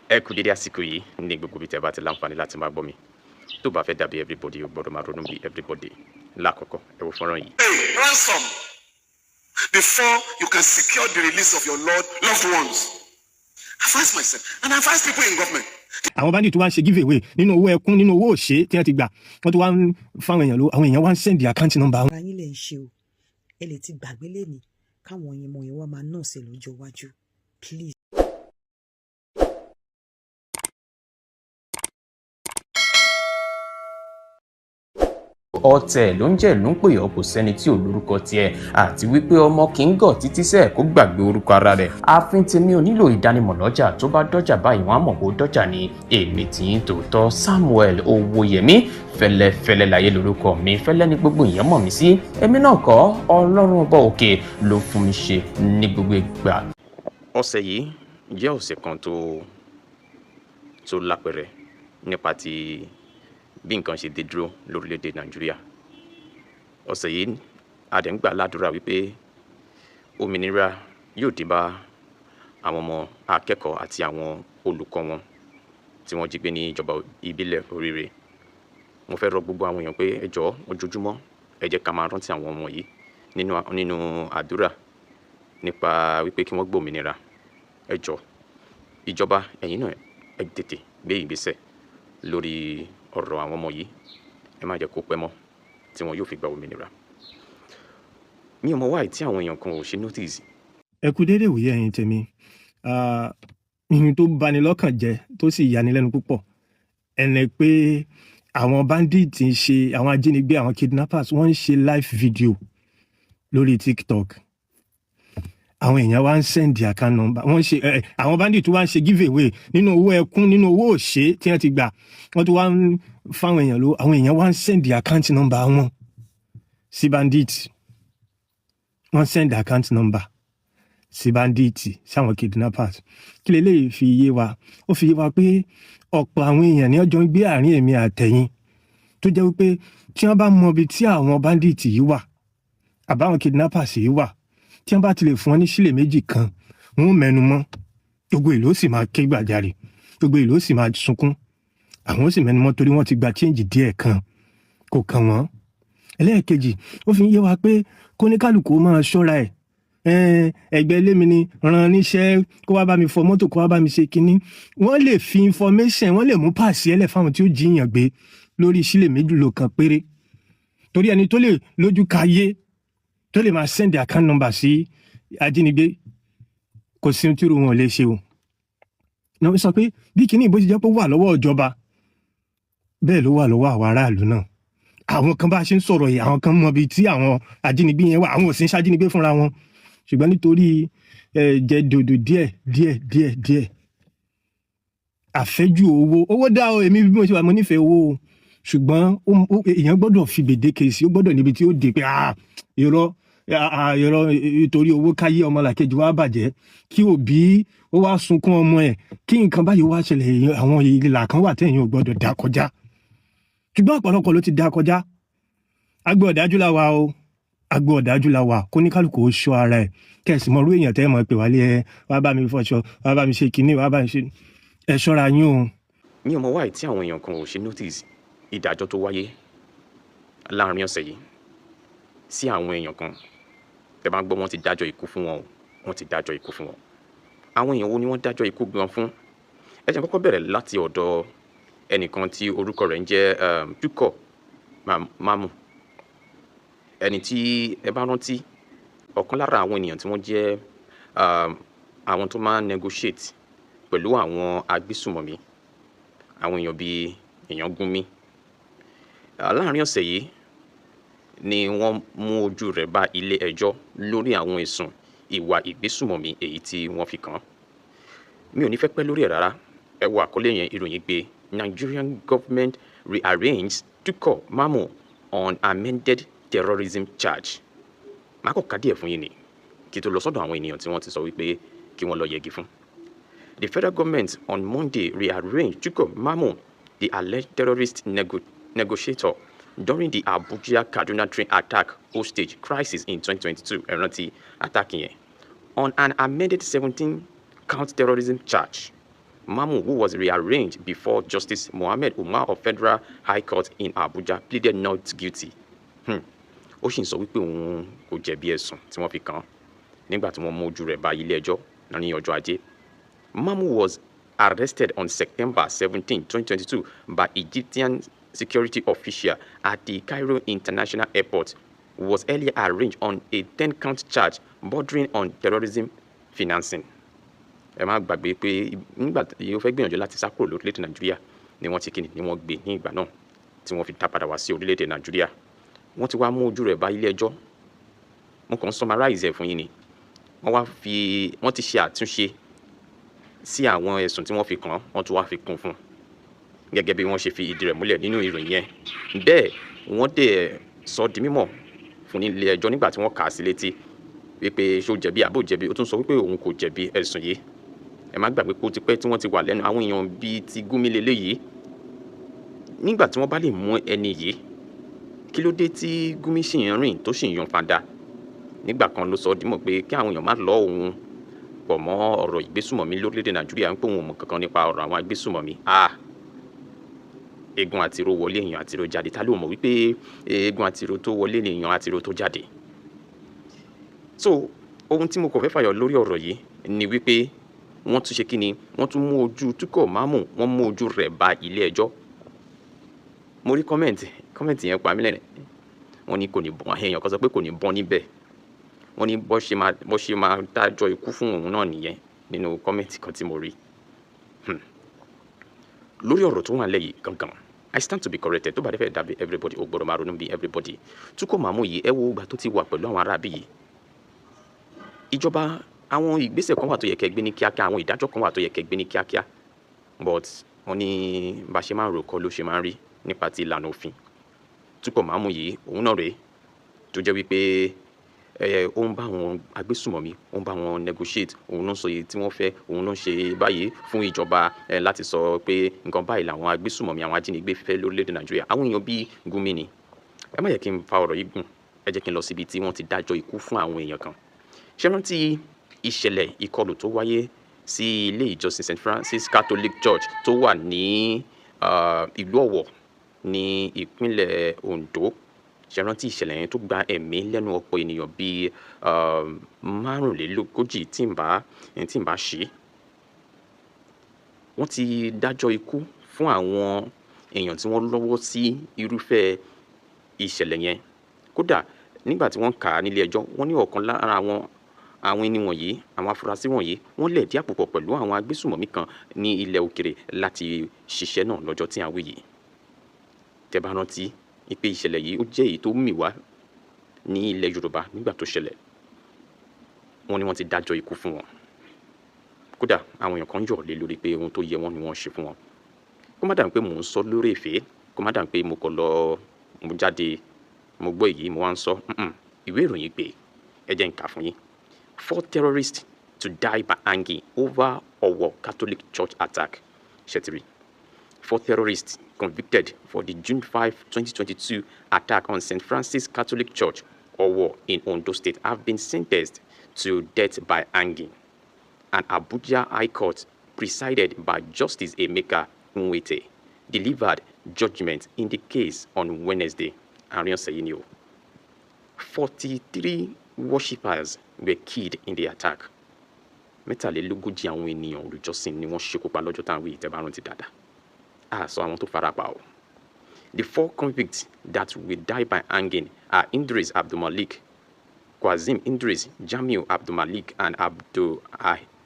Ẹ kú dédé àsìkò yìí ní gbogbo ibi tí ẹ bá ti láǹfààní láti máa gbọ́ mi. Tó bá fẹ́ dàbí everybody, o gbọ́dọ̀ máa ronú bí everybody. Lákọ̀ọ́kọ́, ẹ wo fọ́nrán yìí. Pay ransom before you can secure the release of your loved ones. I've asked myself, and I've asked people in government. Àwọn bandit tó wá ń ṣe give away nínú owó ẹkún, nínú owó òṣè tí wọ́n ti gbà, wọ́n tó wá ń fáwọn èèyàn ló, àwọn èèyàn wá ń send account number wọn. Ara yín lẹ̀ ń ṣe o. Ẹ lè ti gbàgbé lẹ́ni káwọn ọmọ yẹn wá máa nọ́ọ̀sì lọ́jọ́ iwájú, please. Ọ̀tẹ̀ ló ń jẹ́ ló ń pè ọ́, kò sẹ́ni tí ò lórúkọ tiẹ̀, àti wípé ọmọ kì í gọ̀ títí sẹ́ẹ̀ kó gbàgbé orúkọ ara rẹ̀. Ààfin tèmi ò nílò ìdánimọ̀ lọ́jà, tó bá dọ́jà báyìí, wọ́n á mọ̀ kó dọ́jà ni. Èmi tí ń tòótọ́, Samuel Owóyẹmí Fẹ́lẹ́fẹ́lẹ́ láyé lórúkọ mi. Fẹ́lẹ́ ní gbogbo èèyàn mọ̀ mí sí. Èmi náà kọ́, Ọlọ́run Ọba òkè ló fún mi ṣe ní gbogbo ìgbà. Ọ̀sẹ̀ yìí jẹ́ ọ̀sẹ̀ kan tó lápẹẹrẹ nípa ti bí nǹkan ṣe dé dúró lórílẹ̀‐èdè Nàìjíríà. Ọ̀sẹ̀ yìí, a dẹ̀ ń gbà ládùúrà wípé òmìnira yóò dé bá àwọn ọmọ akẹ́kọ̀ọ́ àti àwọn olùkọ́ wọn tí wọ́n jí gbé ní ìjọba ìbílẹ̀ Oríire. Mo fẹ́ rọ gbogbo àwọn èèyàn pé ẹ jọ̀ọ́, ojoojúmọ́, ẹ jẹ́ ká máa rántí àwọn ọmọ yìí nínú àdúrà nípa wípé kí wọ́n gbòmìnira. Ẹ jọ̀ọ́, ìjọba, ẹ̀yin náà, ẹ tètè gbé ìgbésẹ̀ lórí ọ̀rọ̀ àwọn ọmọ yìí. Ẹ má jẹ́ kó pẹ́ mọ́ tí wọn yóò fi gba òmìnira. Mi ò mọ̀ why tí àwọn èèyàn kan ò ṣe notice. Ẹ kú déédéé wòye, ẹ̀yin tèmi. Ihun tó bani lọ́kàn jẹ́, tó sì yani lẹ́nu púpọ̀ ẹni pé àwọn bandits ń ṣe, àwọn ajínigbé, àwọn kidnappers, wọ́n ń ṣe live video lórí TikTok. Àwọn èèyàn wá ń send account number. Wọ́n ṣe ẹ àwọn bandits tó wá ń ṣe give away nínú owó ẹkún, nínú owó òṣè tí wọ́n ti gbà, wọ́n tó wá ń fáwọn èèyàn ló, àwọn èèyàn wá ń send account number wọn sí bandits. Wọ́n send account number sí bandits, sáwọn kidnappers. Kí leléyìí fi yé wa? Ó fi yé wa pé ọ̀pọ̀ àwọn èèyàn ní ọjọ́ ń gbé àárín èmi àtẹ̀yìn, tó jẹ́ wípé tí wọ́n bá mọ ibi tí àwọn bandits yìí wà àbáwọn kidnappers yìí wà, tí wọ́n bá ti lè fún wọn ní sílè méjì kan, wọn ò mẹ́nu mọ́. Gbogbo ìlú ó sì máa ké gbàjarè, gbogbo ìlú ó sì máa sunkún, àwọn ó sì mẹ́nu mọ́ torí wọ́n ti gba change díẹ̀ kan, kò kàn wọ́n. Ẹlẹ́ẹ̀kejì, ó fi ń yé wa pé kóníkálukú ó máa ṣọ́ra ẹ̀. Ẹgbẹ́ ilé mi ni ràn níṣẹ́ kó wá bá mi fọ mọ́tò, kó wá bá mi ṣe kinní. Wọ́n lè fi information, wọ́n lè mú pàṣẹ ẹlẹ̀ fáwọn tí ó jíyàn gbé lórí sílè méjì lò kan péré, torí ẹni tó lè lójú káyé tó lè máa send account number sí ajínigbé, kò sí ohun tí irú wọn ò lè ṣe o. Ní wọ́n sọ pé bí kinní bó ti jẹ́ pé ó wà lọ́wọ́ ìjọba, bẹ́ẹ̀ ló wà lọ́wọ́ àwọn aráàlú náà. Àwọn kan, bá a ṣe ń sọ̀rọ̀ yìí, àwọn kan mọ ibi tí àwọn ajínigbé yẹn wà. Àwọn ò sí ń ṣajínigbé fúnra wọn, ṣùgbọ́n nítorí ẹ jẹ dòdò díẹ̀ díẹ̀ díẹ̀ díẹ̀, àfẹ́jù owó. Owó dá o. Èmi bí mo ṣe wà, mo nífẹ̀ẹ́ owó o, ṣùgbọ́n èèyàn gbọ́dọ̀ fi gbèdéke sí, ó gbọ́dọ̀ níbi tí ó dé pé, ah, irọ́, ah, irọ́, torí owó káyé ọmọlàkejì wa bàjẹ́, kí òbí ó wá sunkún ọmọ ẹ̀, kí nǹkan báyìí wá ṣẹlẹ̀. Àwọn ìlà kan wà tẹ̀yìn ò gbọ́dọ̀ dá kọjá, ṣùgbọ́n ọ̀pọ̀lọpọ̀ ló ti dá kọjá. Agbo ọ̀dájú la wà o, agbo ọ̀dájú la wà. Kó ní kálukú ó ṣọ́ ara ẹ̀, kẹ̀sì mọ irú èèyàn tẹ́ ẹ mọ̀ pé wálé ẹ wá bá mi fọṣọ, wá bá mi ṣe kinní, wá bá mi ṣe. Ẹ ṣọ́ra yín o. Mi ò mọ̀ why tí àwọn èèyàn kan ò ṣe notice ìdájọ́ tó wáyé láàrin ọ̀sẹ̀ yìí sí àwọn èèyàn kan. Tẹ́ bá ń gbọ́, wọ́n ti dájọ́ ikú fún wọn o, wọ́n ti dájọ́ ikú fún wọn. Àwọn èèyàn wo ni wọ́n dájọ́ ikú gan fún? Ẹ jẹ́ n kọ́kọ́ bẹ̀rẹ̀ láti ọ̀dọ̀ ẹnìkan tí orúkọ rẹ̀ ń jẹ́ Tukur Mamu. Ẹni tí ẹ bá rántí, ọ̀kan lára àwọn ènìyàn tí wọ́n jẹ́ àwọn tó máa ń negotiate pẹ̀lú àwọn agbésùmọ̀mí, àwọn èèyàn bíi èèyàn Gúnmi. Láàrin ọ̀sẹ̀ yìí ni wọ́n mú ojú rẹ̀ bá ilé ẹjọ́ lórí àwọn ẹ̀sùn ìwà ìgbésùmọ̀mí èyí tí wọ́n fi kàn án. Mi ò ní fẹ́ pẹ́ lórí ẹ̀ rárá. Ẹ wo àkọlé yẹn, ìròyìn gbé: "Nigerian government rearraigns Tukur Mamu on amended terrorism charge." Màá kọ́ ka díẹ̀ fún yín ni kí tó lọ sọ́dọ̀ àwọn ènìyàn tí wọ́n ti sọ wípé kí wọ́n lọ yẹgi fún. The federal government on Monday rearraigned Tukur Mamu, the alleged terrorist negotiator during the Abuja Kaduna train attack hostage crisis in 2022, ẹ rántí attack yẹn, on an amended 17 count terrorism charge. Mamu, who was rearraigned before Justice Mohammed Umar of Federal High Court in Abuja, pleaded not guilty. Ó sì ń sọ wípé òun kò jẹ̀bi ẹ̀sùn tí wọ́n fi kàn án nígbà tí wọ́n mú ojú rẹ̀ ba ilé ẹjọ́ ní ọjọ́ Ajé. Mamu was arrested on September 17, 2022 by Egyptian security official at the Cairo International Airport, was earlier arraigned on a 10-count charge bordering on terrorism financing. Ẹ má gbàgbé pé nígbà tí ó fẹ́ gbìyànjú láti sá kúrò lórílẹ̀‐èdè Nàìjíríà ni wọ́n ti kíni ni wọ́n gbé ní ìgbà náà tí wọ́n fi dá padà wá sí orílẹ̀‐èdè Nàìjíríà. Wọ́n ti wá mú ojú rẹ̀ bá ilé ẹjọ́. Mo kàn ń summarize ẹ̀ fún yín ni. Wọ́n wá fi wọ́n ti ṣe àtúnṣe sí àwọn ẹ̀sùn tí wọ́n fi kàn án, wọ́n tún wá fi kún fún un gẹ́gẹ́ bí wọ́n ṣe fi ìdí rẹ̀ múlẹ̀ nínú ìròyìn yẹn. Bẹ́ẹ̀ wọ́n dẹ̀ sọ di mímọ̀ fún nílé ẹjọ́ nígbà tí wọ́n kà á sí létí wípé ṣó jẹ̀bi àbó jẹ̀bi. Ó tún sọ wípé òun kò jẹ̀bi ẹ̀sùn yìí. Ẹ má gbàgbé pé ó ti pẹ́ tí wọ́n ti wà lẹ́nu àwọn èèyàn bíi ti Gumi leléyìí. Nígbà tí wọ́n bá lè mú ẹni yìí, kí ló dé tí Gumi ṣì ń rìn tó sì ń yan fanda? Nígbà kan ló sọ ọ́ dímọ̀ pé kí àwọn èèyàn má lọ òun pọ̀ mọ́ ọ̀rọ̀ ìgbésùmọ̀mí lórílẹ̀‐èdè Nàìjíríà, ń pé òun ò mọ̀ kankan nípa ọ̀rọ̀ àwọn agbésùmọ̀mí. Ah, eégún àtiró wọlé, èèyàn àtiró jáde. Ta ló mọ̀ wípé eégún àtiró tó wọlé ni èèyàn àtiró tó jáde? So ohun tí mo kàn fẹ́ fàyọ lórí ọ̀rọ̀ yìí ni wípé wọ́n tún ṣe kí ni, wọ́n tún mú ojú Tukur Mamu, wọ́n mú ojú rẹ̀ ba ilé ẹjọ́. Mo rí comment yẹn pa mí lẹ́rìn. Wọ́n ní kò ní bọ́n, èèyàn kan sọ pé kò ní bọ́n níbẹ̀. Wọ́n ní bó ṣe máa dájọ́ ikú fún òun náà nìyẹn nínú comment kan tí mo rí. Lórí ọ̀rọ̀ tó wà nílẹ̀ yìí gangan, I stand to be corrected. Tó bá dé fẹ́ dàbí everybody, ó gbọ́dọ̀ máa ronú bí everybody. Tukur Mamu yìí, ẹ wo ìgbà tó ti wà pẹ̀lú àwọn aráabí yìí. Ìjọba, àwọn ìgbésẹ̀ kan wà tó yẹ kẹ́ gbé ní kíákíá, àwọn ìdájọ́ kan wà tó yẹ kẹ́ gbé ní kíákíá, but wọ́n ní bá ṣe máa ń rò kọ́ ló ṣe máa ń rí nípa ti ìlànà òfin. Tukur Mamu yìí, òun náà rèé tó jẹ́ wípé ó ń bá àwọn agbésùmọ̀mí, ó ń bá wọn negotiate. Òun ló ń sọ iye tí wọ́n fẹ́, òun ló ń ṣe báyìí fún ìjọba láti sọ pé nǹkan báyìí làwọn agbésùmọ̀mí, àwọn ajínigbé fẹ́ lórílẹ̀‐èdè Nàìjíríà. Àwọn èèyàn bíi Gumi ni. Ẹ má yẹ kí n fa ọ̀rọ̀ yìí gùn, ẹ jẹ́ kí n lọ síbi tí wọ́n ti dájọ́ ikú fún àwọn èèyàn kan. Ṣé rántí ìṣẹ̀lẹ̀ ìkọlù tó wáyé sí ilé ìjọsìn St Francis Catholic Church tó wà ní ìlú Ọ̀wọ̀ ní ìpínlẹ̀ Ondo? Ṣé rántí ìṣẹ̀lẹ̀ yẹn tó gba ẹ̀mí lẹ́nu ọ̀pọ̀ ènìyàn bíi 45, tí n bá ṣe? Wọ́n ti dájọ́ ikú fún àwọn èèyàn tí wọ́n lọ́wọ́ sí irúfẹ́ ìṣẹ̀lẹ̀ yẹn. Kódà nígbà tí wọ́n kà á nílé ẹjọ́, wọ́n ní ọ̀kan lára àwọn ẹni wọ̀nyí, àwọn afurasí wọ̀nyí, wọ́n lẹ̀dí àpò pọ̀ pẹ̀lú àwọn agbésùmọ̀mí kan ní ilẹ̀ òkèrè láti ṣiṣẹ́ náà lọ́jọ́ tí à ń wí yìí. Tẹ́ bá rántí pé ìṣẹ̀lẹ̀ yìí, ó jẹ́ èyí tó mì wá ní ilẹ̀ Yorùbá nígbà tó ṣẹlẹ̀. Wọ́n ní wọ́n ti dájọ́ ikú fún wọn. Kódà àwọn èèyàn kan yọ̀ lé lórí pé ohun tó yẹ wọ́n ni wọ́n ṣe fún wọn. Kó má dà pé mò ń sọ lórí èfé, kó má dà pé mo kàn lọ, mo jáde, mo gbọ́ èyí, mo wá ń sọ. Ìwé ìròyìn pé ẹ jẹ́ n kà fún yín. Four terrorists to die by hanging over Owo Catholic Church attack. Ṣé ti rí? Four terrorists convicted for the June 5, 2022 attack on St. Francis Catholic Church, Owo, in Ondo State, have been sentenced to death by hanging. An Abuja High Court presided by Justice Emeka Nwite delivered judgment in the case on Wednesday. Àárín ọ̀sẹ̀ yìí ni o. 43 worshippers were killed in the attack. 43 àwọn ènìyàn olùjọ́sìn ni wọ́n ṣekú pa lọ́jọ́ táwọn wí, tẹ́ bá rántí dáadáa. A sọ àwọn tó fara pa o. The four convicts that will die by hanging are Idris Abdulmalik, Qasim Idris, Jamiu Abdulmalik, and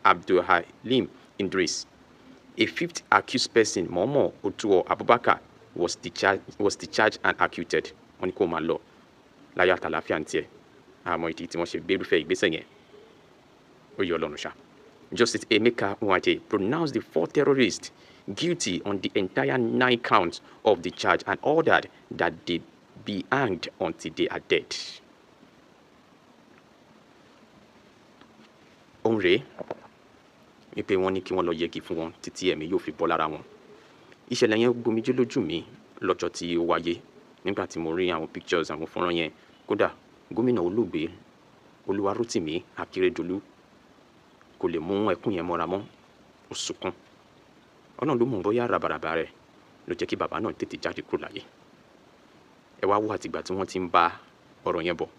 Abdulhalim Idris. A fifth accused person, Momo Otuo Abubakar, was discharged and acquitted. Wọ́n ní kó máa lọ láyọ̀ àtàlàáfíà ń tiẹ̀. Àmọ́ ìdí tí wọ́n ṣe gbé irúfẹ́ ìgbésẹ̀ yẹn, ó yọ Ọlọ́run ṣá. Justice Emeka Nwite pronounced the four terrorists guilty on the entire nine counts of the charge and ordered that they be hanged until they are dead. Òun rèé wípé wọ́n ní kí wọ́n lọ yẹgi fún wọn títí ẹ̀mí yóò fi bọ́ lára wọn. Ìṣẹ̀lẹ̀ yẹn gbomijé lójú mi lọ́jọ́ tí ó wáyé nígbà tí mo rí àwọn pictures, àwọn fọ́nrán yẹn. Kódà gómìnà olóògbé Olúwarótìmí Akérédolú kò lè mú ẹkún yẹn mọ́ra mọ́, ó sunkún. Ọlọ́run ló mọ̀ bóyá ràbàràbà rẹ̀ ló jẹ́ kí bàbá náà tètè jáde kúrò láyé. Ẹ wá wo àtìgbà tí wọ́n ti ń bá ọ̀rọ̀ yẹn bọ̀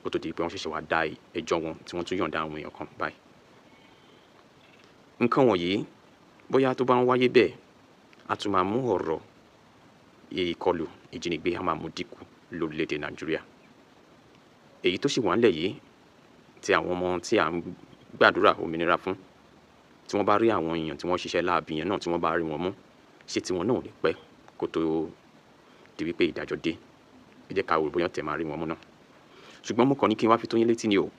kó tó di pé wọ́n ṣẹ̀ṣẹ̀ wá dá ẹjọ́ wọn tí wọ́n tún yọ̀ǹda àwọn èèyàn kan báyìí. Nǹkan wọ̀nyí, bóyá tó bá ń wáyé bẹ́ẹ̀, á tún máa mú ọ̀rọ̀ ìkọlù ìjínigbé, á máa mú dínkù lórílẹ̀‐èdè Nàìjíríà. Èyí tó sì wà ńlẹ̀ yìí, tí àwọn ọmọ tí à ń gbàdúrà òmìnira fún, tí wọ́n bá rí àwọn èèyàn tí wọ́n ṣiṣẹ́ láabi yẹn náà, tí wọ́n bá rí wọn mú, ṣé tiwọn náà ò ní pẹ́ kó tó di wípé ìdájọ́ dé? Ẹ jẹ́ ká wò bóyá tẹ̀ máa rí wọn mú náà. Ṣùgbọ́n mo kàn ní kí n wá fi tó yín létí ni o.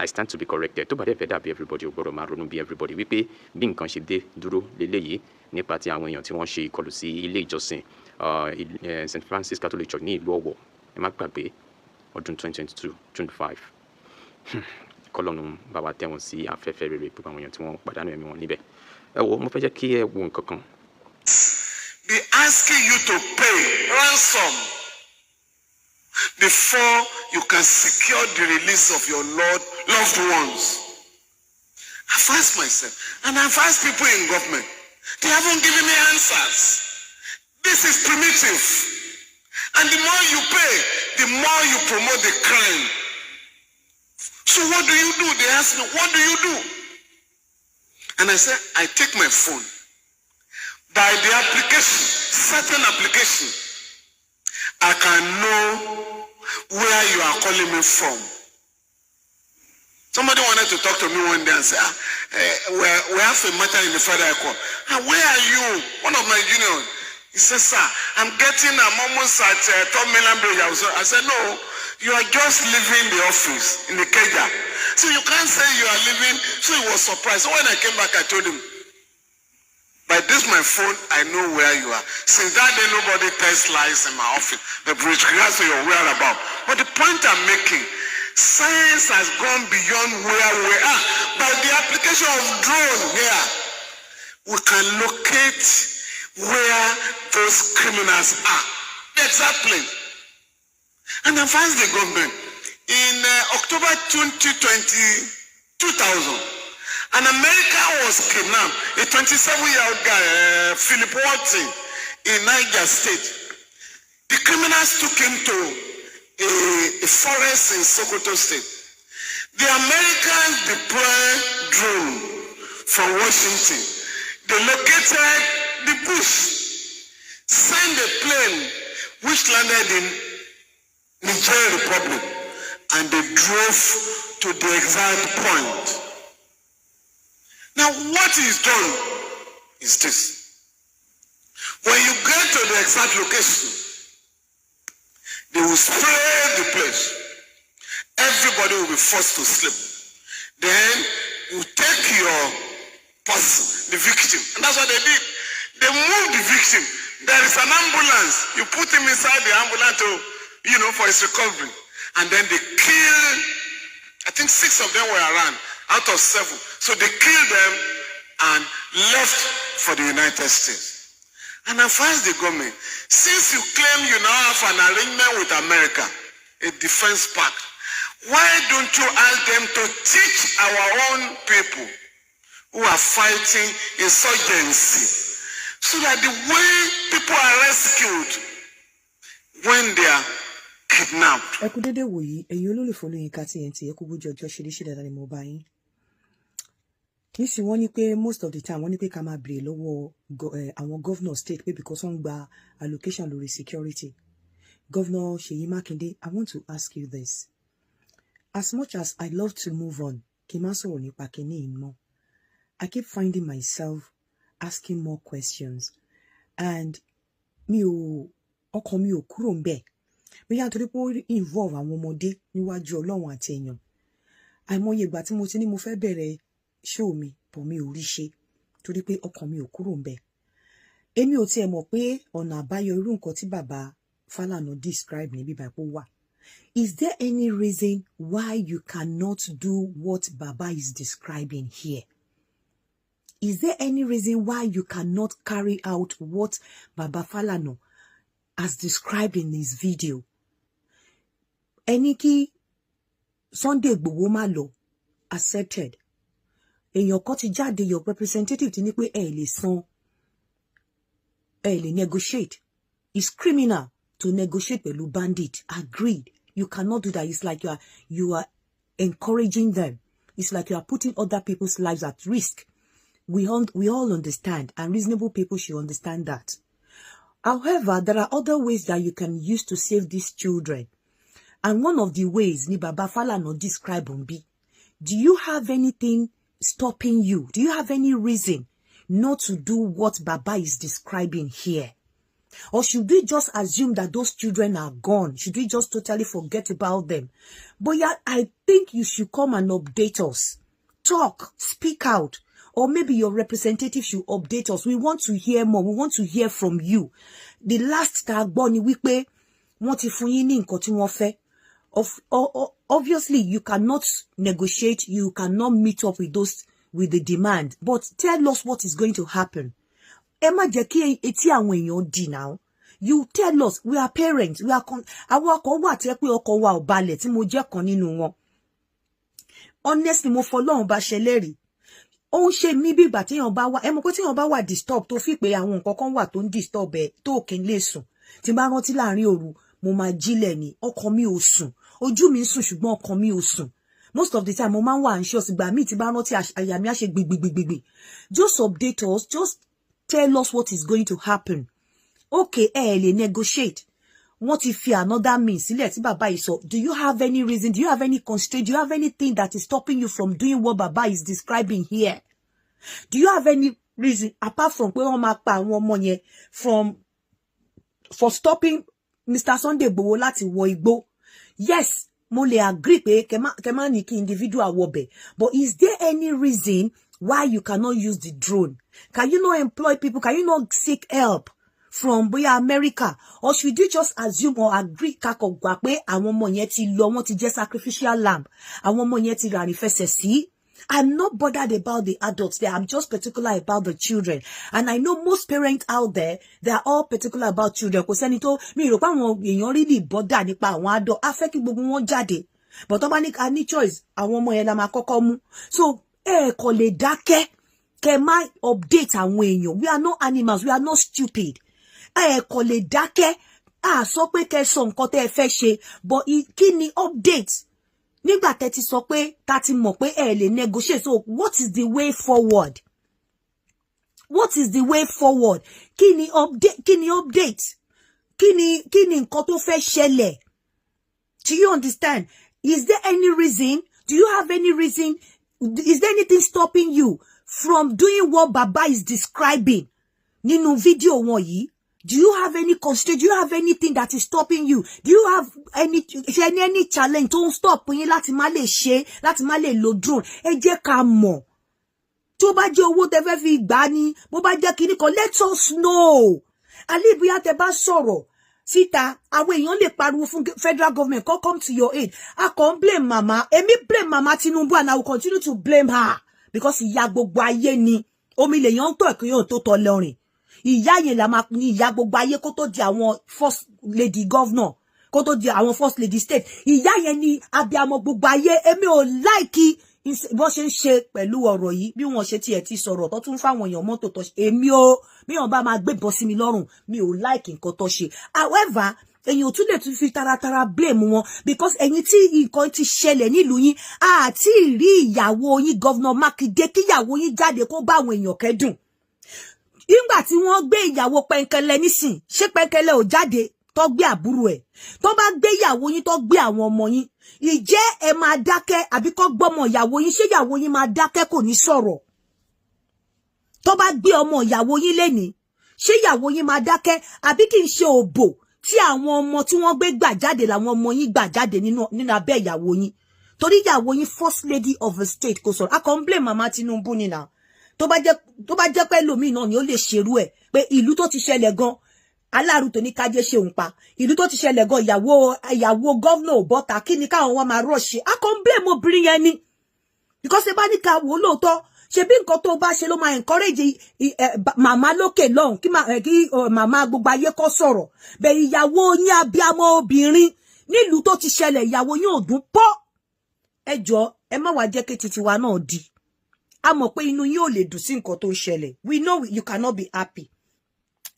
I stand to be corrected. Tó bá dẹ̀ fẹ́ dàbí everybody, ò gbọ́dọ̀ máa ronú bí everybody, wípé bí nǹkan ṣe dé dúró léléyìí nípa ti àwọn èèyàn tí wọ́n ṣe ìkọlù sí ilé ìjọsìn St Francis Catholic Church ní ìlú Ọ̀wọ̀. Ẹ má gbàgbé ọdún 2022 June 5. Kọ́lọ́run bá wa tẹ́ wọn sí afẹ́fẹ́ rere, gbogbo àwọn èèyàn tí wọ́n pàdánù ẹ̀mí wọn níbẹ̀. Ẹ wo, mo fẹ́ jẹ́ kí ẹ wo nǹkan kan. Be asking you to pay ransom before you can secure the release of your loved ones. I've asked myself, and I've asked people in government. They haven't given me answers. This is primitive. And the more you pay, the more you promote the crime. So what do you do? They ask me, "What do you do?" And I said, "I take my phone. By the application, certain application, I can know where you are calling me from." Somebody wanted to talk to me one day and say, "Ah, we have a matter in the federal court. Ah, where are you?" One of my juniors. He said, "Sir, I'm almost at Third Mainland Bridge." I said, "No, you are just leaving the office in Ikeja. So you can't say you are leaving." So he was surprised. So when I came back, I told him, "By this my phone, I know where you are." Since that day, nobody tells lies in my office. The bridge regards to your whereabout. But the point I'm making, science has gone beyond where we are. By the application of drone here, we can locate where those criminals are. Exactly. And I asked the government in October 2020, 2000, an American was kidnapped, a 27-year-old guy, Philip Walton, in Niger State. The criminals took him to a forest in Sokoto State. The Americans deployed drone from Washington. They located the bush, sent a plane which landed in Niger Republic, and they drove to the exact point. Now, what is done is this. When you get to the exact location, they will spray the place. Everybody will be forced to sleep. Then you take your person, the victim. And that's what they did. They moved the victim. There is an ambulance. You put him inside the ambulance to for his recovery. And then they kill, I think six of them were around out of seven. So they killed them and left for the United States. And I asked the government, since you claim you now have an arrangement with America, a defense pact, why don't you ask them to teach our own people who are fighting insurgency so that the way people are rescued when they are kidnapped? Ẹ kú dédé wòyí, ẹ̀yin olólùfẹ́ Olóyinka TNT. Ẹ kú bójú ọjọ́ ṣe rí. Ṣe dáadáa ni mo bá yín? Nísìnyí, wọ́n ní pé most of the time, wọ́n ní pé ká máa béèrè lọ́wọ́ àwọn governor state pé because wọ́n ń gba allocation lórí security. Governor Ṣèyí Mákindé, I want to ask you this. As much as I love to move on, kí n má sọ̀rọ̀ nípa kinní yìí mọ́, I keep finding myself asking more questions and mi ò ọkàn mi ò kúrò ń bẹ̀, bóyá nítorí pé ó involve àwọn ọmọdé. Níwájú Ọlọ́run àti èèyàn, àìmọye ìgbà tí mo ti ní mo fẹ́ bẹ̀rẹ̀ show mi bọ̀, mi ò rí ṣe torí pé ọkàn mi ò kúrò ń bẹ̀. Èmi ò tiẹ̀ mọ̀ pé ọ̀nà àbáyọ irú nǹkan tí bàbá Fálànà describe ní bíbá ipò wà. Is there any reason why you cannot do what Baba is describing here? Is there any reason why you cannot carry out what Baba Falana has described in his video? Ẹni kí Sunday Igboho má lọ, accepted. Èèyàn kan ti jáde, your representative ti ní pé ẹ lè san, ẹ lè negotiate. It's criminal to negotiate pẹ̀lú bandit. Agreed, you cannot do that. It's like you are encouraging them. It's like you are putting other people's lives at risk. We all understand, and reasonable people should understand that. However, there are other ways that you can use to save these children, and one of the ways ni Baba Falana describe níbí. Do you have anything stopping you? Do you have any reason not to do what Baba is describing here? Or should we just assume that those children are gone? Should we just totally forget about them? But yeah, I think you should come and update us. Talk, speak out. Or maybe your representative should update us. We want to hear more. We want to hear from you. The last tá a gbọ́ ni wípé wọ́n ti fún yín ní nǹkan tí wọ́n fẹ́. Obviously, you cannot negotiate. You cannot meet up with the demand. But tell us what is going to happen. Ẹ má jẹ́ kí etí àwọn èèyàn dì now. You tell us. We are parents. We are con àwọn ọkọ̀ wà tí ẹ pé ọkọ̀ wa ò balẹ̀, tí mo jẹ́ kan nínú wọn. Honestly, mo fọlọ́run bá ṣẹlẹ́rìí, ó ń ṣe mí bí ìgbà téèyàn bá wà, ẹ mọ̀ pé téèyàn bá wà disturb, tó fi pé àwọn nǹkan kan wà tó ń disturb ẹ, tó kì í lè sùn. Tí n bá rántí láàrin òru, mo máa jílẹ̀ ní ọkàn mi ò sùn, ojú mi ń sùn, ṣùgbọ́n ọkàn mi ò sùn. Most of the time mo máa ń wà anxious. Ìgbà míì tí bá rántí, àyà mi á ṣe gbìgbìgbìgbì. Just update us. Just tell us what is going to happen. Okay, ẹ ẹ lè negotiate, wọ́n ti fi another means sílẹ̀ tí bàbá yìí sọ. Do you have any reason? Do you have any constraint? Do you have anything that is stopping you from doing what bàbá is describing here? Do you have any reason apart from pé wọ́n máa pa àwọn ọmọ yẹn, from for stopping Mr. Sunday Igboho láti wọ igbó? Yes, mo lè agree pé kẹ má ní kí individual wọbẹ̀, but is there any reason why you cannot use the drone? Can you not employ people? Can you not seek help from bóyá America? Or should you just assume or agree, kakọ̀ gbà pé àwọn ọmọ yẹn ti lọ, wọ́n ti jẹ́ sacrificial lamb, àwọn ọmọ yẹn ti ràrìn fẹsẹ̀ sí? I'm not bothered about the adults there. I'm just particular about the children. And I know most parents out there, they are all particular about children. Kò sẹ́ni tó mi rò pé àwọn èèyàn really bother nípa àwọn adult. A fẹ́ kí gbogbo wọn jáde. But tó bá ní a ní choice, àwọn ọmọ yẹn la máa kọ́kọ́ mú. So ẹ kò lè dákẹ́ kẹ́ má update àwọn èèyàn. We are not animals, we are not stupid. Ẹ kò lè dákẹ́. A sọ pé kẹ́ sọ nǹkan tẹ́ ẹ fẹ́ ṣe, but kí ni update? Nígbà tẹ́ ti sọ pé ta ti mọ̀ pé ẹ lè negotiate, so what is the way forward? What is the way forward? Kí ni update? Kí ni update? Kí ni nǹkan tó fẹ́ ṣẹlẹ̀? Do you understand? Is there any reason? Do you have any reason? Is there anything stopping you from doing what Baba is describing nínú fídíò wọn yìí? Do you have any constraint? Do you have anything that is stopping you? Do you have any, ṣe ní any challenge tó ń stop yín láti má lè ṣe, láti má lè lo drone? Ẹ jẹ́ ká mọ̀. Tó bá jẹ́ owó tẹ́ fẹ́ fi gbà ní, bó bá jẹ́ kinní kan, let us know. Àlẹ́ bóyá tẹ́ bá sọ̀rọ̀ síta, àwọn èèyàn lè pariwo fún federal government kó come to your aid. A kàn ń blame mama. Èmi blame mama Tinubu and I will continue to blame her because ìyá gbogbo ayé ni. Omi lèèyàn ń tọ̀ kí yóò tó tọ̀ lọ́rìn. Ìyá yẹn la máa ní ìyá gbogbo ayé kó tó di àwọn first lady governor, kó tó di àwọn first lady state. Ìyá yẹn ni abiamọ gbogbo ayé. Èmi ò like bó ṣe ń ṣe pẹ̀lú ọ̀rọ̀ yìí, bí wọ́n ṣe tiẹ̀ ti sọ̀rọ̀ tó tún fáwọn èèyàn mọ́tò tó ṣe. Èmi ò, bí wọ́n bá máa gbébọn sí mi lọ́rùn, mi ò like nǹkan tó ṣe. However, èyàn ò tún lè tún fi taratara blame wọn because ẹ̀yin tí nǹkan ti ṣẹlẹ̀ nílùú yín, àti rí ìyàwó yín, Governor Mákindé, kíyàwó yín jáde kó bá àwọn èèyàn kẹ́dùn. Nígbà tí wọ́n gbé ìyàwó Pẹ́ńkẹ́lẹ́ nísìn, ṣé Pẹ́ńkẹ́lẹ́ ò jáde tó gbé àbúrò ẹ̀? Tó bá gbé ìyàwó yín, tó gbé àwọn ọmọ yín, ìjẹ́ ẹ máa dákẹ́ àbí kó gbọ́mọ ìyàwó yín? Ṣé ìyàwó yín máa dákẹ́, kò ní sọ̀rọ̀? Tó bá gbé ọmọ ìyàwó yín lénìí, ṣé ìyàwó yín máa dákẹ́, àbí kì í ṣe òbò tí àwọn ọmọ tí wọ́n gbé gbà jáde làwọn ọmọ yín gbà jáde nínú abẹ́ ìyàwó yín? Torí ìyàwó yín, first lady of the state, kò sọ̀rọ̀. A kàn ń blame mama Tinubu ni na. Tó bá jẹ́ pé lòmíì náà ni ó lè ṣerú ẹ̀, pé ìlú tó ti ṣẹlẹ̀ gan, aláàrú tó ní kájé ṣe òun pa, ìlú tó ti ṣẹlẹ̀ gan, ìyàwó governor ò bọ́ta, kí ni káwọn wọn máa rush? A kàn ń blame obìnrin yẹn ni because ṣe bá ní ká wò lóòótọ́, ṣe bí nǹkan tó bá ṣe ló máa encourage màmá lókè lọ́hùn, kí màmá gbogbo ayé kó sọ̀rọ̀ bẹ́ẹ̀. Ìyàwó yín, abiyamọ obìnrin nílùú tó ti ṣẹlẹ̀, ìyàwó yín ò dún pọ́. Ẹ jọ, ẹ má wàá jẹ́ kí titi wa náà di. A mọ̀ pé inú yín ò lè dùn sí nǹkan tó ń ṣẹlẹ̀. We know you cannot be happy.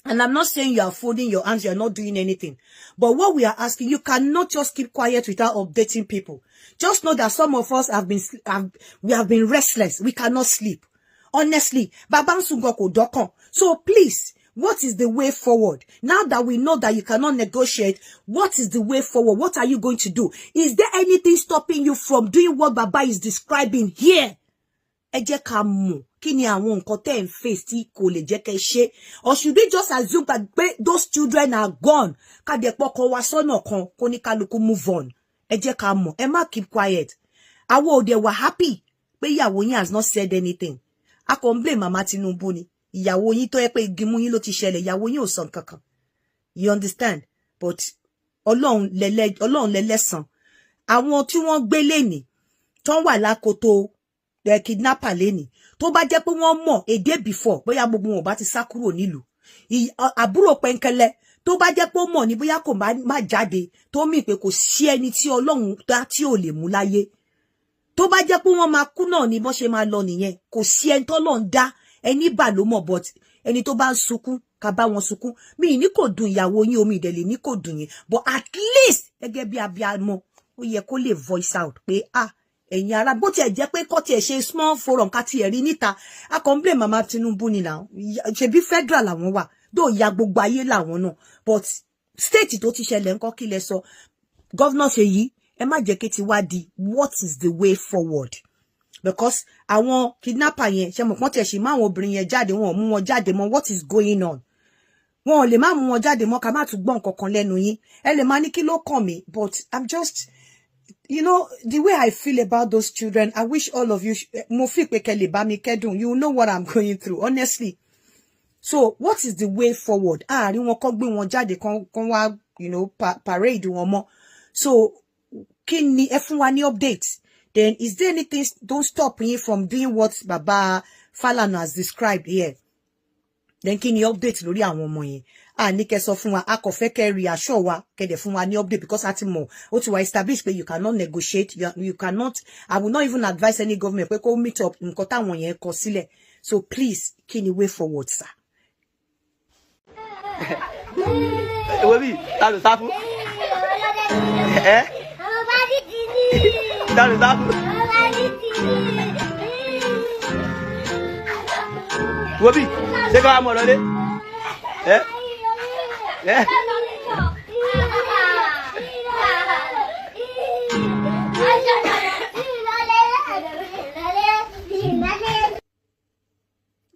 And I'm not saying you are folding your hands, you are not doing anything. But what we are asking, you cannot just keep quiet without updating people. Just know that some of us have been, have, we have been restless. We cannot sleep. Honestly, Baba ń sùn gan kò dọ́kàn. So please, what is the way forward? Now that we know that you cannot negotiate, what is the way forward? What are you going to do? Is there anything stopping you from doing what Baba is describing here? Ẹ jẹ́ ká mọ̀ kí ni àwọn nǹkan tẹ́ ń face tí kò lè jẹ́ kẹ́ ṣe. Or should we just assume that pé those children are gone, ká dẹ̀ pọkàn wa sọ́nà kan, kó ní kálukú move on? Ẹ jẹ́ ká mọ̀. Ẹ má keep quiet. Àwọn òde wà happy pé ìyàwó yín has not said anything. A kò ń blame Mama Tinubu ni. Ìyàwó yín tó yẹ pé igi mú yín ló ti ṣẹlẹ̀, ìyàwó yín ò sọ nǹkan kan, you understand? But Ọlọ́run lẹ́lẹ́, Ọlọ́run lẹ́lẹ́sàn. Àwọn tí wọ́n gbé lẹ́nìí tán wà lákòótó the kidnapper lẹ́nìí, tó bá jẹ́ pé wọ́n mọ̀ a day before, bóyá gbogbo wọn ò bá ti sá kúrò nílùú. Àbúrò Pẹ́ńkẹ́lẹ́, tó bá jẹ́ pé ó mọ̀ ní, bóyá kò má jáde. Tó mì pé kò sí ẹni tí Ọlọ́run dá tí ò lè mú láyé. Tó bá jẹ́ pé wọ́n máa kú náà ni, bọ́n ṣe máa lọ nìyẹn. Kò sí ẹni tọ́lọ́run dá, ẹni bà ló mọ̀. But ẹni tó bá ń sunkún, ká bá wọn sunkún. Mi ní kò dùn ìyàwó yín, omi ìdẹ̀lẹ̀ ní kò dùn yín, but at least gẹ́gẹ́ bí abiamọ, ó yẹ kó lè voice out pé, ah, ẹ̀yin ará, bó tiẹ̀ jẹ́ pé kọ́ tiẹ̀ ṣe small forum, ká tiẹ̀ rí níta. A kàn ń blame Mama Tinubu ni náà. Ṣebí federal làwọn wà dó, ìyá gbogbo ayé làwọn náà, but state tó ti ṣẹlẹ̀ ńkọ́? Kí lẹ sọ, Governor Ṣèyí? Ẹ má jẹ́ kí ti wá di. What is the way forward? Because àwọn kidnapper yẹn, ṣe mọ̀ pọ́n tiẹ̀ ṣì má àwọn obìnrin yẹn jáde, wọn ò mú wọn jáde mọ́. What is going on? Wọn ò lè má mú wọn jáde mọ́, ká má tún gbọ́ nǹkan kan lẹ́nu yín. Ẹ lè máa ní kí ló kàn mí, but I'm just, the way I feel about those children, I wish all of you, mo fi pé kẹ́ lè bá mi kẹ́dùn. You know what I'm going through, honestly. So what is the way forward? Àárín wọn kọ́ gbé wọn jáde kan wá, parade wọn mọ́. So kí ni ẹ fún wa ní update? Then is there anything don't stop yín from doing what Baba Falana has described here? Then kí ni update lórí àwọn ọmọ yẹn? A ní kẹ́ sọ fún wa, a kò fẹ́ kẹ́ reassure wa, kẹ́ dẹ̀ fún wa ní update, because a ti mọ̀, ó ti wà establish pé you cannot negotiate, you cannot. I will not even advise any government pé kó meet up nǹkan táwọn yẹn kọ sílẹ̀. So please, kí ni way forward, sir? Èwo bí ta ló sá fún ẹ? Ta ló sá fún? Wo bí ṣé ká wàá mọ̀ lọlé ẹ ẹ.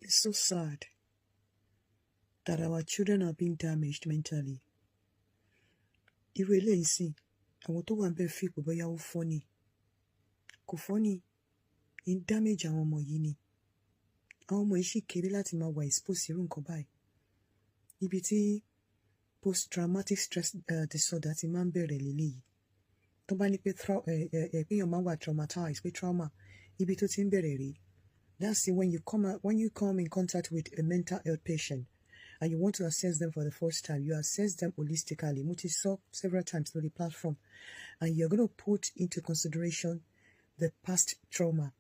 It's so sad that our children are being damaged mentally. Irú eléyìí sìn, àwọn tó wà ń bẹ̀ fi pé bóyá ó funny. Kò funny, ń damage àwọn ọmọ yìí ni. Àwọn ọmọ yìí sì kéré láti máa wà expose sí irú nǹkan báyìí. Ibi tí post-traumatic stress disorder ti máa ń bẹ̀rẹ̀ leléyìí. Tó bá ní pé péyàn máa wà traumatized, pé trauma, ibi tó ti ń bẹ̀rẹ̀ rèé. That's it. When you come in contact with a mental health patient and you want to assess them for the first time, you assess them holistically. Mo ti sọ several times lórí platform, and you're going to put into consideration the past trauma.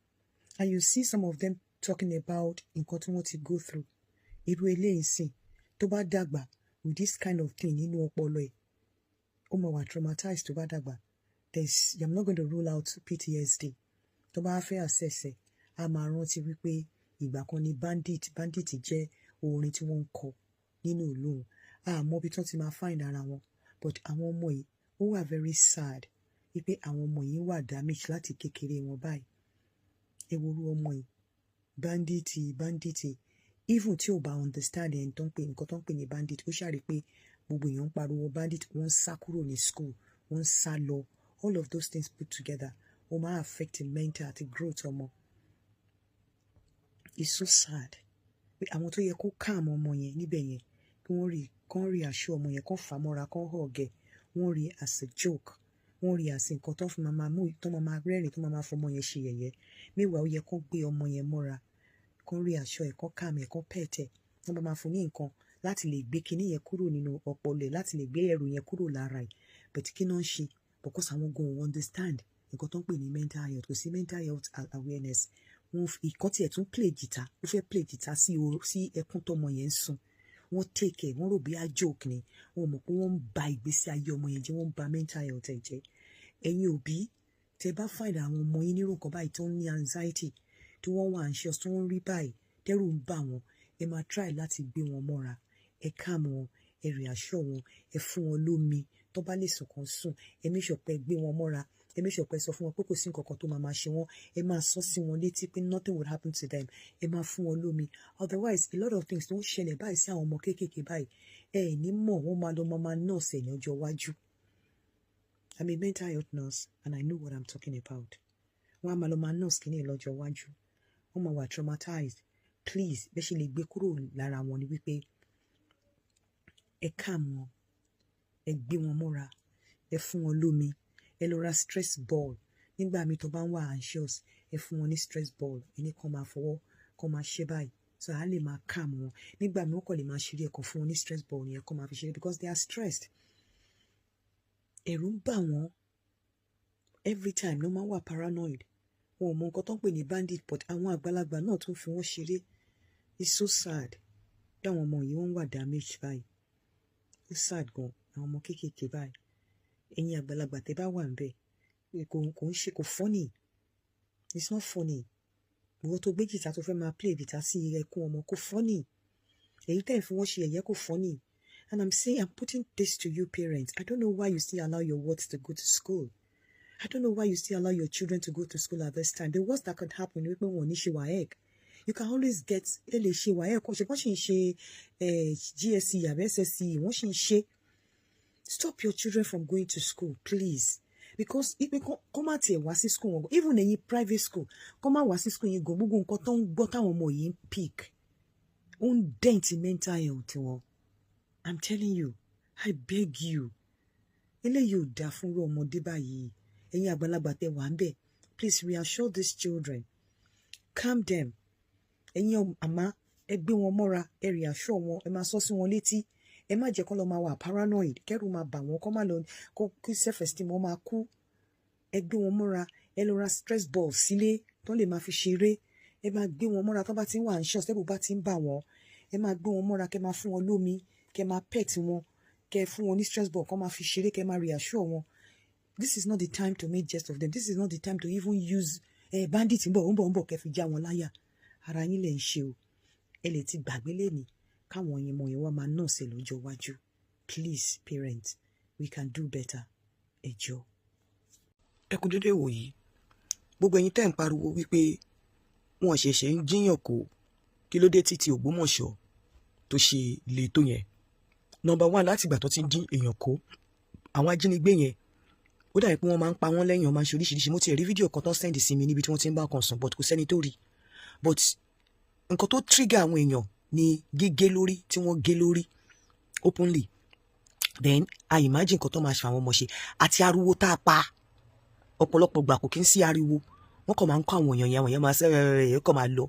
And you see some of them talking about nǹkan tí wọ́n ti go through. Irú eléyìí sìn, tó bá dàgbà with this kind of thing nínú ọpọlọ ẹ̀, ó máa wà traumatized tó bá dàgbà. I'm not going to rule out PTSD. Tó bá fẹ́ assess ẹ̀, a máa rántí wípé ìgbà kan ni bandit, bandit jẹ́ orin tí wọ́n ń kọ nínú ìlú òun. A mọ ibi tí wọ́n ti máa find ara wọn, but àwọn ọmọ yìí, ó wà very sad wípé àwọn ọmọ yìí wà damage láti kékeré wọn báyìí. Ẹ wo irú ọmọ yìí, bandit, bandit. Even tí ò bá understand ẹni tó ń pè, nǹkan tó ń pè ní bandit, ó ṣàrí pé gbogbo èèyàn ń pariwo bandit, wọ́n ń sá kúrò ní school, wọ́n ń sá lọ. All of those things put together, ó máa affect mental àti growth ọmọ. It's so sad pé àwọn tó yẹ kó calm ọmọ yẹn níbẹ̀ yẹn, kí wọ́n rí, kán rí aṣọ ọmọ yẹn, kán fà á mọ́ra, kán hug ẹ̀, wọ́n rí as a joke, wọ́n rí as nǹkan tó fi máa mú, tó máa rẹ́rìn, tó máa fọmọ yẹn ṣe yẹ̀yẹ́. Meanwhile, ó yẹ kán gbé ọmọ yẹn mọ́ra, kán rí aṣọ ẹ̀, kán calm ẹ̀, kán pet ẹ̀, wọ́n bá máa fún ní nǹkan láti lè gbé kinní yẹn kúrò nínú ọpọlọ ẹ̀, láti lè gbé ẹrù yẹn kúrò lára ẹ̀. But kí náà ń ṣe? Because àwọn gan ò understand nǹkan tó ń pè ní mental health. Kò sí mental health awareness. Wọ́n ìkan tiẹ̀ tún play guitar, ó fẹ́ play guitar sí ẹkún tọmọ yẹn ń sun. Wọ́n take ẹ̀, wọ́n rò bí a joke ni. Wọ́n mọ̀ pé wọ́n ń ba ìgbésí ayé ọmọ yẹn jẹ́, wọ́n ń ba mental health ẹ̀ jẹ́. Ẹ̀yin òbí, tẹ́ bá find àwọn ọmọ yín nírú nǹkan báyìí, tó ń ní anxiety, tí wọ́n wà anxious, tí wọ́n ń rí báyìí, tẹ́rù ń bà wọ́n, ẹ máa try láti gbé wọn mọ́ra. Ẹ calm wọn, ẹ reassure wọn, ẹ fún wọn lómi. Tó bá lè sùn kan sùn. Ẹ make sure pé ẹ gbé wọn mọ́ra. Ẹ make sure pé ẹ sọ fún wọn pé kò sí nǹkan kan tó máa máa ṣe wọ́n. Ẹ máa sọ sí wọn létí pé nothing would happen to them. Ẹ máa fún wọn lómi. Otherwise, a lot of things tó ń ṣẹlẹ̀ báyìí sí àwọn ọmọ kéékèèké báyìí, ẹ ẹ̀ ní mọ̀, wọ́n máa lọ máa nurse ẹ̀ ní ọjọ́ iwájú. I'm a mental health nurse and I know what I'm talking about. Wọ́n á máa lọ máa nurse kìíní lọ́jọ́ iwájú, wọ́n máa wà traumatized. Please, bẹ́ẹ̀ ṣe lè gbé kúrò lára wọn ni wípé ẹ calm wọn, ẹ gbé wọn mọ́ra, ẹ fún wọn lómi, ẹ lọ ra stress ball. Nígbà míì tó bá ń wà anxious, ẹ fún wọn ní stress ball, ẹni kan máa fọwọ́ kan máa ṣe báyìí, so a lè máa calm wọn. Nígbà míì, wọ́n kàn lè máa ṣeré, ẹ kàn fún wọn ní stress ball yẹn kàn máa fi ṣeré, because they are stressed. Ẹ̀rù ń bà wọ́n every time, ló máa ń wà paranoid. Wọn ò mọ nǹkan tó ń pè ní bandit, but àwọn àgbàlagbà náà tún fi wọ́n ṣeré. It's so sad bí àwọn ọmọ yìí, wọ́n wà damaged báyìí. Ó sad gan, àwọn ọmọ kéékèèké báyìí. Ẹ̀yin àgbàlagbà tẹ́ bá wà níbẹ̀, kò ń ṣe, kò funny, it's not funny. Ìwọ tó gbé jìtá, tó fẹ́ máa play guitar sí ẹkún ọmọ, kò funny. Èyí tẹ́ ẹ̀ fi wọ́n ṣe ẹ̀yẹ, kò funny. And I'm saying, I'm putting this to you parents, I don't know why you still allow your wards to go to school. I don't know why you still allow your children to go to school at this time. The worst that could happen ni wípé wọn ò ní ṣe WAEC. You can always get, ẹ lè ṣe WAEC, ṣe wọ́n sì ń ṣe GSC àbí SSC, wọ́n sì ń ṣe. Stop your children from going to school, please, because ipe kọ́ má tiẹ̀ wá sí school wọn, even ẹ̀yin private school, kọ́ má wá sí school yẹn gan, gbogbo nǹkan tó ń gbọ́ táwọn ọmọ yìí ń pick, ó ń dent mental health wọn. I'm telling you, I beg you. Eléyìí ò dáa fún irú ọmọdé báyìí. Ẹ̀yin àgbàlagbà tẹ́ wà ń bẹ̀, please reassure these children, calm them. Ẹ̀yin àmá, ẹ gbé wọn mọ́ra, ẹ reassure wọn, ẹ máa sọ sí wọn létí. Ẹ má jẹ́ kó lọ máa wà paranoid, kẹ́rù máa bà wọ́n, kó má lọ kó kí self esteem wọn máa kú. Ẹ gbé wọn mọ́ra, ẹ lọ ra stress ball sílé tó lè máa fi ṣeré. Ẹ máa gbé wọn mọ́ra tó bá ti ń wà anxious, tẹ́rù bá ti ń bà wọ́n. Ẹ máa gbé wọn mọ́ra, kẹ́ máa fún wọn lómi, kẹ́ máa pet wọn, kẹ́ fún wọn ní stress ball kó máa fi ṣeré, kẹ́ máa reassure wọn. This is not the time to make jest of them. This is not the time to even use bandit ń bọ̀, ń bọ̀, ń bọ̀, kẹ́ fi já wọn láyà. Ara yín lè ń ṣe o. Ẹ lè ti gbàgbé lẹ́ni káwọn yẹn mọ̀ yẹn wá máa nurse ẹ̀ lọ́jọ́ iwájú. Please, parents, we can do better. Ẹ jọ̀ọ́. Ẹ kú dédé wòyí, gbogbo ẹ̀yin tẹ́ ń pariwo wípé wọn ṣẹ̀ṣẹ̀ ń jíyàn kó, kí ló dé títí Ògbómọ̀ṣọ́ tó ṣe le tó yẹn? Number one, láti ìgbà tó ti ń dín èèyàn kó, àwọn ajínigbé yẹn, ó dàbí pé wọ́n máa ń pa wọ́n lẹ́yìn, wọ́n máa ń ṣe oríṣiríṣi. Mo ti rí fídíò kan tó ń send sí mi níbi tí wọ́n ti ń bá kan sùn, but kò sẹ́ni tó rí. But nǹkan tó trigger àwọn èèyàn ni gígé lórí tí wọ́n gé lórí openly. Then I imagine nǹkan tó máa ṣe àwọn ọmọ ṣe àti ariwo tá a pa. Ọ̀pọ̀lọpọ̀ gbà, kò kí ń sí ariwo, wọ́n kàn máa ń kọ́ àwọn èèyàn yẹn, àwọn èèyàn máa sẹ́rẹ̀rẹ̀, kàn máa lọ.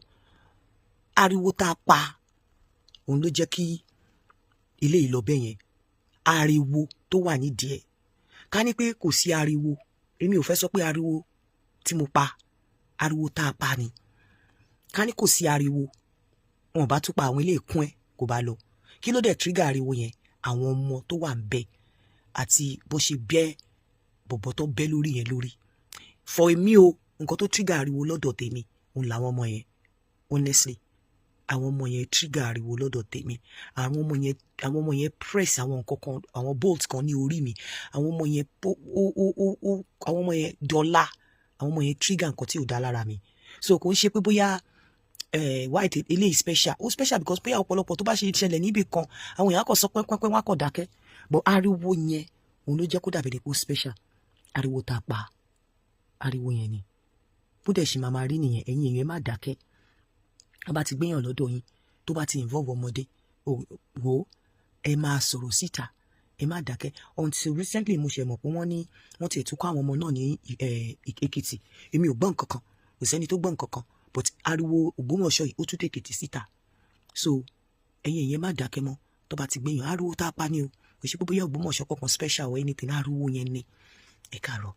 Ariwo tá a pa, òun ló jẹ́ kí ilé ìlọ bẹ́ẹ̀ yẹn. Ariwo tó wà nídìí ẹ̀, ká ní pé kò sí ariwo, èmi ò fẹ́ sọ pé ariwo tí mo pa, ariwo tá a pa ni. Ká ní kò sí ariwo, wọn ò bá tún pa àwọn ilé ìkún ẹ, kò bá lọ. Kí ló dẹ̀ trigger ariwo yẹn? Àwọn ọmọ tó wà ń bẹ àti bó ṣe bẹ́ bọ̀bọ̀ tó bẹ́ lórí yẹn lórí. For èmi o, nǹkan tó trigger ariwo lọ́dọ̀ tèmi, òun làwọn ọmọ yẹn. Honestly, àwọn ọmọ yẹn trigger ariwo lọ́dọ̀ tèmi. Àwọn ọmọ yẹn press àwọn nǹkan kan, àwọn bolt kan ní orí mi. Àwọn ọmọ yẹn, ó ó ó ó àwọn ọmọ yẹn dọ́là, àwọn ọmọ yẹn trigger nǹkan tí ò dá lára mi. So kò ń ṣe pé bóyá white eléyìí special. Ó special because bóyá ọ̀pọ̀lọpọ̀ tó bá ṣe ṣẹlẹ̀ níbì kan, àwọn èèyàn á kàn sọ pẹ́pẹ́pẹ́, wọn á kàn dákẹ́. But ariwo yẹn, òun ló jẹ́ kó dàbí pé ó special. Ariwo tá a pa, ariwo yẹn ni. Bó dẹ̀ ṣe máa máa rí nìyẹn. Ẹ̀yin èèyàn, ẹ má dákẹ́. Wọ́n bá ti gbéyàn lọ́dọ̀ yín, tó bá ti involve ọmọdé, wò ó, ẹ máa sọ̀rọ̀ síta, ẹ má dákẹ́. Until recently, mo ṣe mọ̀ pé wọ́n ní wọ́n ti tún kọ́ àwọn ọmọ náà ní Èkìtì. Èmi ò gbọ́ nǹkan kan, kò sẹ́ni tó gbọ́ nǹkan kan, but ariwo Ògbómọ̀ṣọ́ yìí, ó tún tèkìtì síta. So ẹ̀yin èèyàn, má dákẹ́ mọ́. Tó bá ti gbéyàn, ariwo tá a pa ni o. Kò ṣe pé bóyá Ògbómọ̀ṣọ́ kankan special or anything. Ariwo yẹn ni. Ẹ káàárọ̀.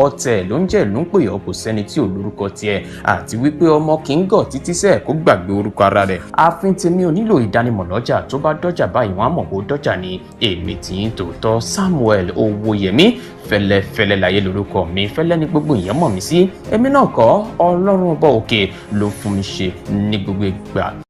Ọ̀tẹ̀ ló ń jẹ́ ìlú ń pè ọ́, kò sẹ́ni tí ò lórúkọ tiẹ̀, àti wípé ọmọ kì í gọ̀ títí sẹ́ẹ̀ kó gbàgbé orúkọ ara rẹ̀. Ààfin tèmi ò nílò ìdánimọ̀ lọ́jà, tó bá dọ́jà báyìí wọ́n á mọ̀ kó dọ́jà ni. Èmi tì í tòótọ́, Samuel Owóyẹmí Fẹ́lẹ́fẹ́lẹ́ láyé lórúkọ mi, fẹ́lẹ́ ní gbogbo èèyàn mọ̀ mí sí. Èmi náà kọ́, Ọlọ́run ọba òkè ló fún mi ṣe ní gbogbo ìgbà.